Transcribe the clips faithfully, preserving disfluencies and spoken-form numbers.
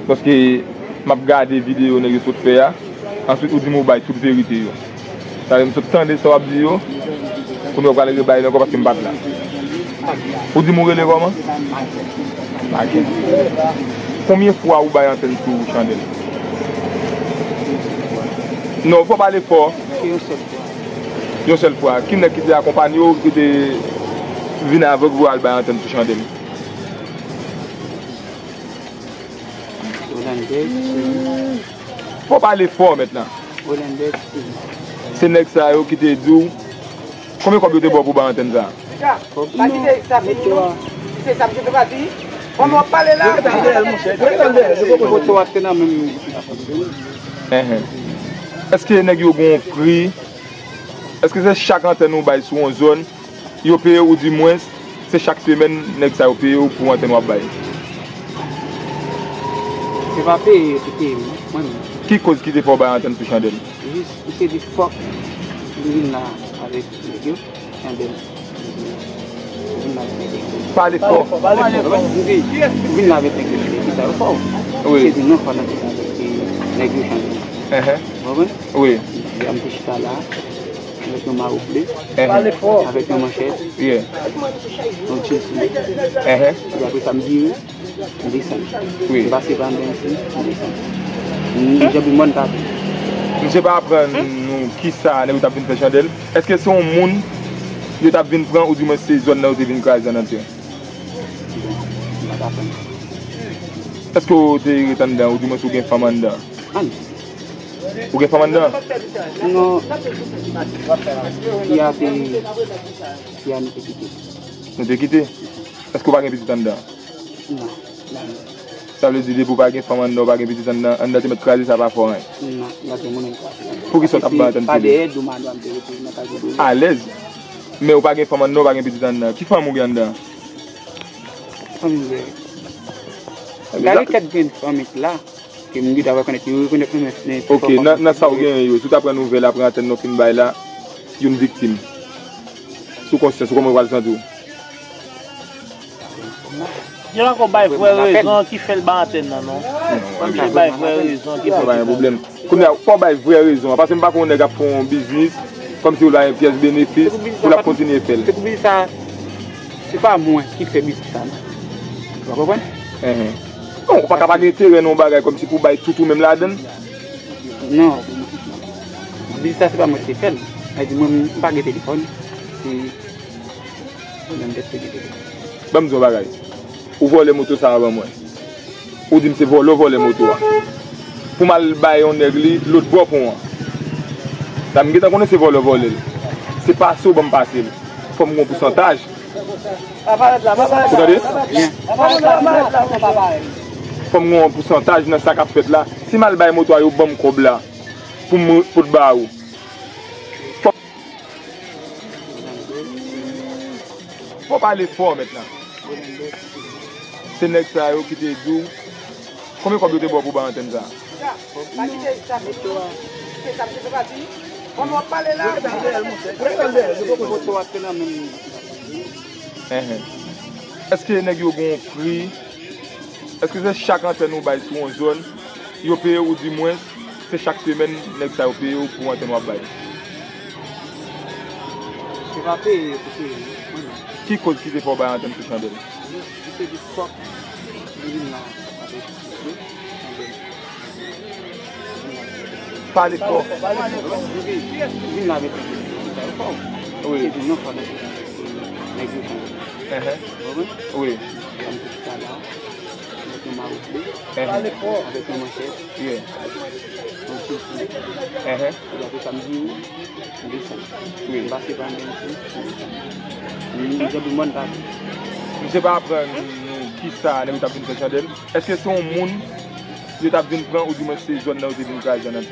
Paske m ap gade videyo nèg yo sot fè a, answit ou di m ou bay tout verite yo. Sa vle m sot tande sa w ap di yo, kounye a w pral rebay l ankò paske m pa t la. Ou di m ou rele kòman? Maken. Konbyen fwa ou bay antèn sou Chandèl? Non, fò w pale fò. Yon sèl fwa. Yon sèl fwa. Ki nèg ki te akonpanye w, ki te vin avè w pou al bay antèn sou Chandèl? Roland Berg, Fò w pale fò, mèt la. Roland Berg, Se nèg sa yo ki te di w, konbyen kòb yo te ba w pou bay antèn sa? Kòb non. Moto a. Moto a te nan men m. Enhen. Èske nèg yo gen yon pri? Èske se chak antèn ou bay sou yon zòn? Yo peye w, oudimwens, se chak semèn nèg sa yo peye w pou antèn w ap bay? Se pa peye yo te peye m, non, mwen menm. Ki koz ki te fè w bay antèn sou Chandèl? Jis, misye di fòk li vin la avèk nèg yo, Chandèl. Li vin la avèk nèg yo. Pale fò. Pale fò. Li di, vin la avèk nèg yo, Chandèl, ki sa yo fè w? Wi. Misye di non, fò nan vin avèk nèg yo, Chandèl. Enhen. Ou konprann? Wi. Li di, a m te chita la. Avèk yon mawo ble, Ehe. Avèk yon manchèt, Yeah. Yon tchil sou mwen. Ehe. Epi apre sa, m vire, m desann. Wi. M pase pa anndan isi, m desann. M janbe mòn tate. Misye pa aprann nou kisa nèg yo t ap vin fè Chandèl? Èske se yon moun yo t ap vin pran, oudimwens se zòn nan yo te vin kraze anndan? M pa t aprann. Èske w te ret anndan, oudimwens ou gen fanm anndan? An. Ou gen fanm anndan? Non. Fi a te, fi a nou te kite. Nou te kite? Èske w pa gen pitit anndan? Non. Sa vle di depi w pa gen fanm anndan, w pa gen pitit anndan, anndan te mèt kraze, sa pa fè w anyen. Non, pa gen moun kraze. Poukisa w t ap bay antèn tele? Pa dèyè do madam te rete nan kay de. Alèz. Men w pa gen fanm anndan, w pa gen pitit anndan. Ki fanm ou gen anndan? Fanm m gen. Gade kèk grenn fanm ki la. Ke m gentan rekonèt, yo rekonèt mwen, men, men Ok, nan, nan sa w genyen yo, si w ta pran nouvèl apre antèn nou fin bay la, youn viktim. Sou konsyans ou, kòman w pral santi w? Yo pako bay vrè rezon ki fè l bay antèn nan, non. Fò misye bay vrè rezon ki fè l bay. Pa gen pwoblèm. Kounye a, fò w bay vrè rezon an, paske m pa konn nèg ap fè yon biznis, kòmsi w la yon pyès benefis, pou l ap kontinye fè l. Se pou biznis sa, se pa mwen ki fè biznis sa, non. Ou pa konprann? Enhen. Non, ou pa ka pa gen enterè nan yon bagay kòmsi pou w bay tout ou menm ladan l. Non. Biznis sa se pa mwen ki te fè l. Sa vle di mwen, m pa gen telefòn. Se mwen menm tèt ki gen telefòn. Ban m di w yon bagay. Ou vòlè moto sa a ban mwen. Ou di m se vòlè w vòlè moto a. Pou m al bay yon nèg li lòt bò pon an. Sa m gentan konnen se vòlè w vòlè l. Se pase w ban m pase l. Fò m gen yon pousantaj. Ou tande? Fò m gen yon pousantaj nan sa k ap fèt la. Si m al bay moto a, yo ban m kòb la pou m pot ba ou. Fò, fò w pale fò, mèt la. Se nèg sa yo ki te di w, konbyen kòb yo te ba w pou bay antèn sa? Moto a te nan men m. Enhen. Èske nèg yo gen yon pri? Èske se chak antèn ou bay sou yon zòn, yo peye w, oudimwens, se chak semèn nèg sa yo peye w pou antèn w ap bay? Se pa peye yo te peye m, mwen menm. Ki koz ki te fè w bay antèn sou Chandèl? Misye di fòk li vin la avèk Chandèl. Pale fò. Vin la avèk nèg yo, Chandèl, ki sa yo fè w? Wi. Misye di non, fò nan vin avèk nèg yo, Chandèl. Enhen. Ou konprann? Wi. Avèk yon mawo ble, Enhen. Avèk yon manchèt, Yeah. Yon tchil sou mwen. Enhen. Epi apre sa, m vire, m desann. Wi. M pase pa anndan isi, m desann. M janbe mòn tate. Misye pa aprann nou kisa nèg yo t ap vin fè Chandèl? Èske se yon moun yo t ap vin pran, oudimwens se zòn nan yo te vin kraze anndan?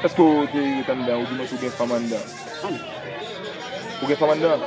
Èske w te ret anndan, oudimwens ou gen fanm anndan? Ou gen fanm anndan?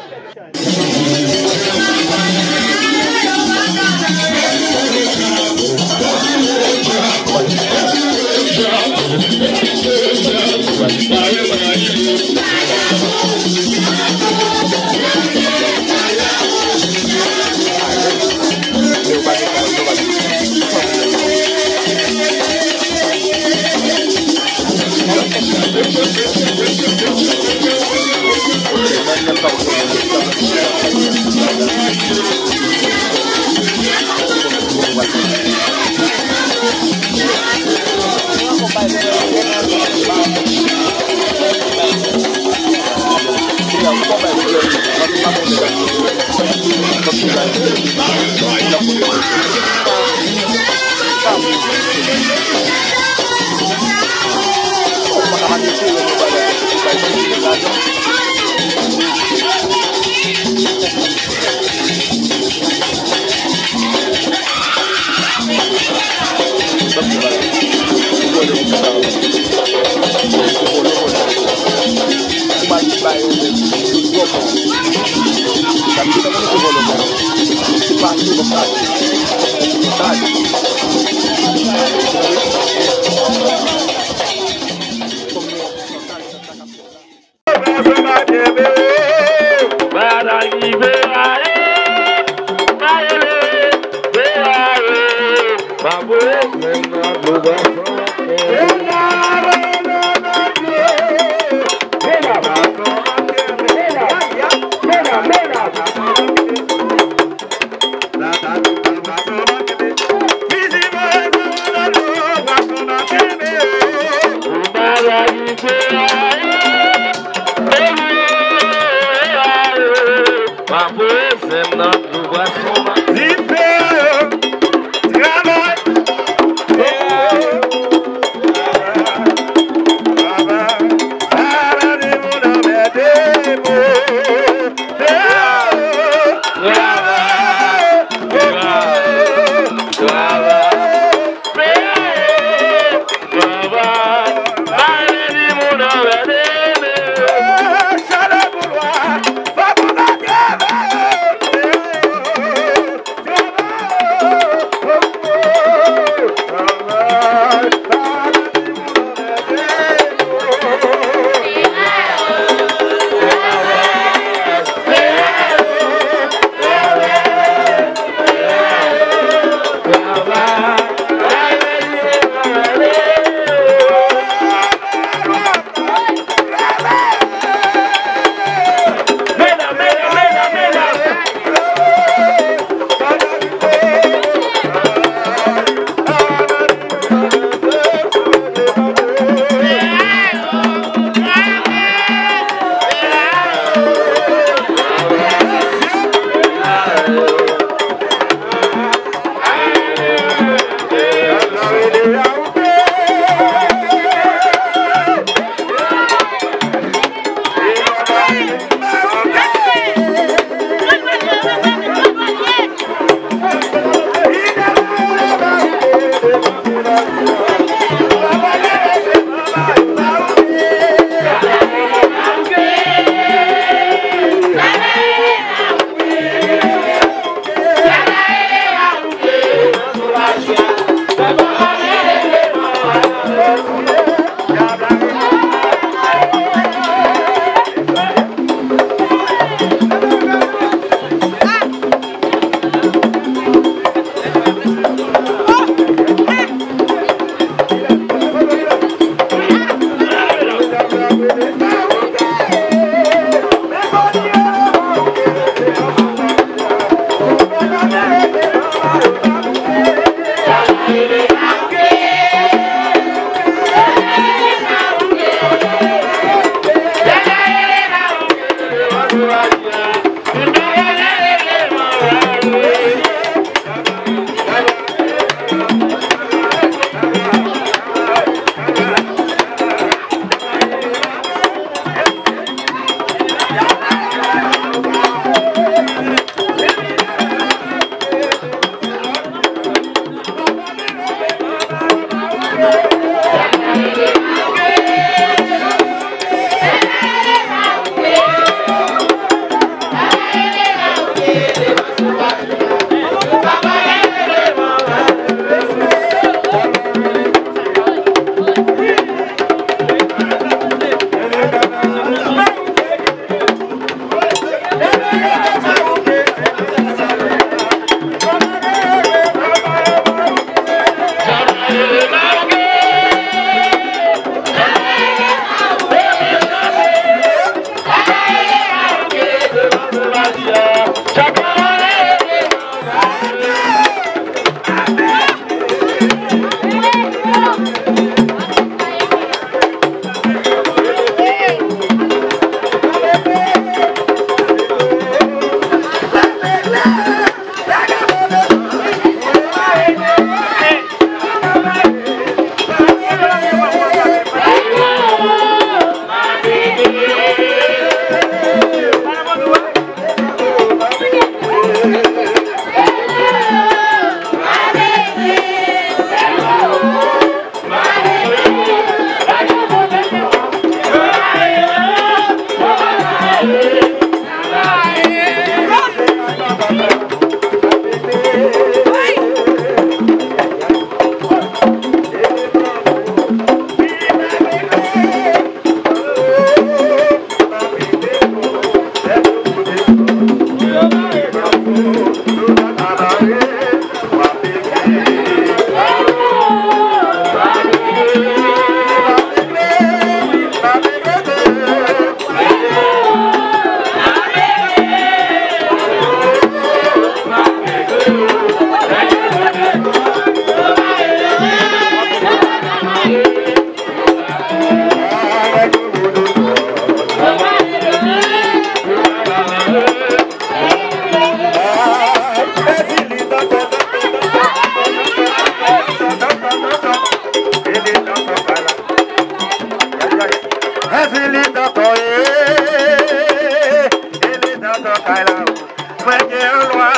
Mwen gen yon lwa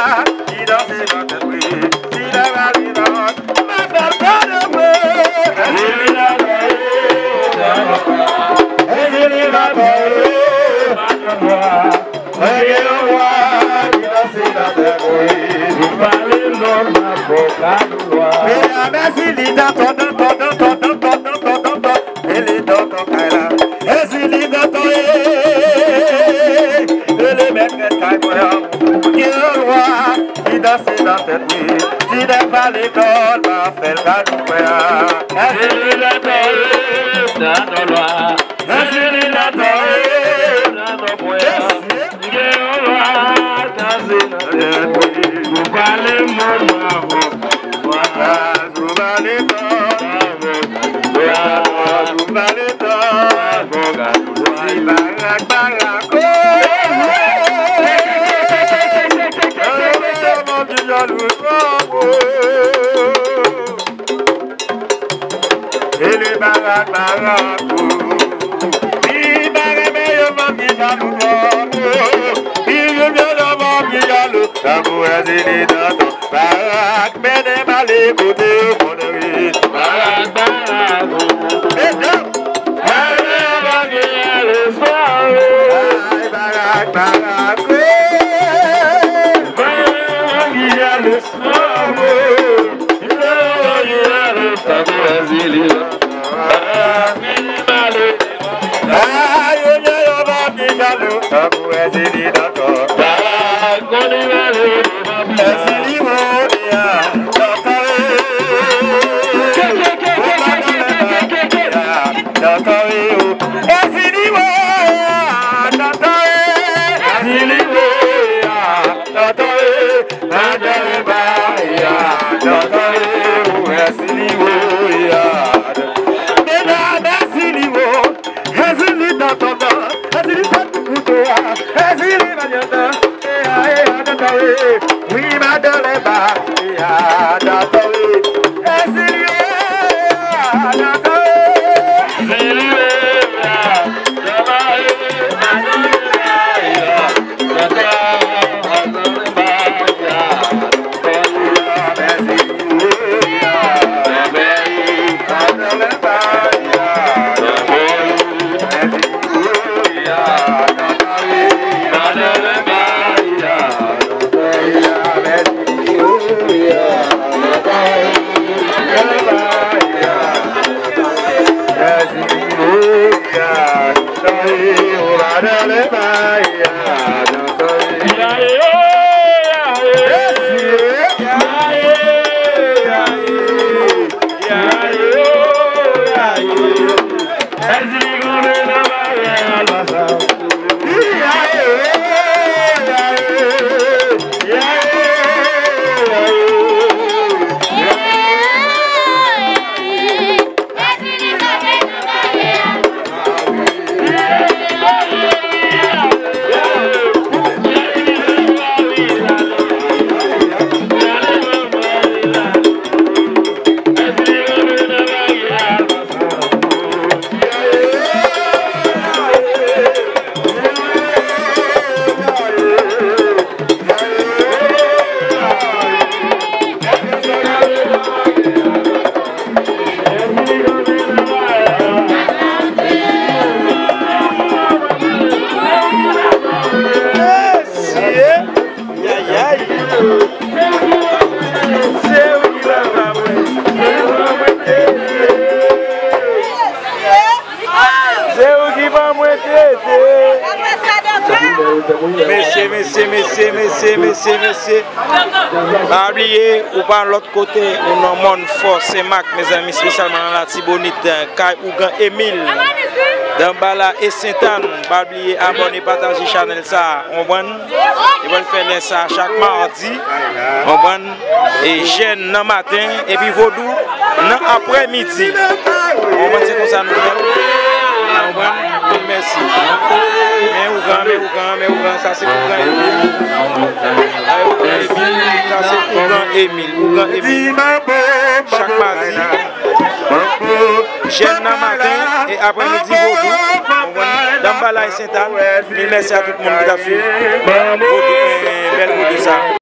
ki danse nan tèt mwen. Si lè va li nan, m ap fè l gade mwen. Mwen gen yon lwa ki danse nan tèt mwen. Ou pale non, m ap fè w gade lwa. E a mèsi li dan, dan, dan. E li dan, dan, kay la. E si li dan, dan, e. E li mèt rèt kay mwen an. Gen yon lwa ki danse nan tèt li. Si lè pale kòd, m ap fè l gade mwen an. E si li dan, dan, e. Dan, dan, lwa. E si li dan, dan, e. Dan, dan, mwen an. Gen yon lwa danse nan tèt mwen. Ou pale moun avan. Ou pale moun avan. Ou pale moun avan. Barak, barak, oh. Mwen ki jalou, oh, oh. E le barak, barak, oh. Li pa renmen yo fanm ki jalou twòp, oh. Li renmen yo fanm ki jalou. Tankou Èzili dantan. Barak, mennen m ale kote yo konn ri. Barak, barak, oh. Mesye. Mennen m ale kote yo konn ri. Ay, barak, barak, oh. Mennen m ale kote yo konn ri. Madan Leba, ya, dòkè, ou Èzili, wo, ya. Medam, Èzili, wo, Èzili, dòkè, Èzili, fè tout koute, ya, Èzili, madanm, e, ya, e, ya, dòkè, wi, Madan Leba, ya, dòkè, Èzili, ya, dòkè, Èzili, ya, dòkè, Madan Leba, ya. Mesye! Yayay! Se ou ki papa mwen, se ou ki ban mwen tete. Se ou ki ban mwen tete. Mesye, mesye, mesye, mesye, mesye, mesye. Pa bliye, ou pa lòt kote, ou nan Mòn Fò, Senmak, mezanmi, espesyalman nan Latibonit, kay Ougan Emil, Danbala e Sentàn. Pa bliye abòne, pataje chanèl sa, ou konprann? Yo pral fè lè sa chak madi, ou konprann? E jèn nan maten, epi vodou nan aprèmidi. Ou konprann, se konsa nou fè l. Ou konprann? Mil mèsi. Men ougan, men ougan, men ougan, sa se ougan Emil. Sa se ougan Emil. Ougan Emil, ougan Emil. Chak madi, jèn nan maten e aprèmidi vodou. Ou konprann? Danbala e Sentàn. Mil mèsi a tout moun ki t ap swiv vodou, eh, bèl vodou sa.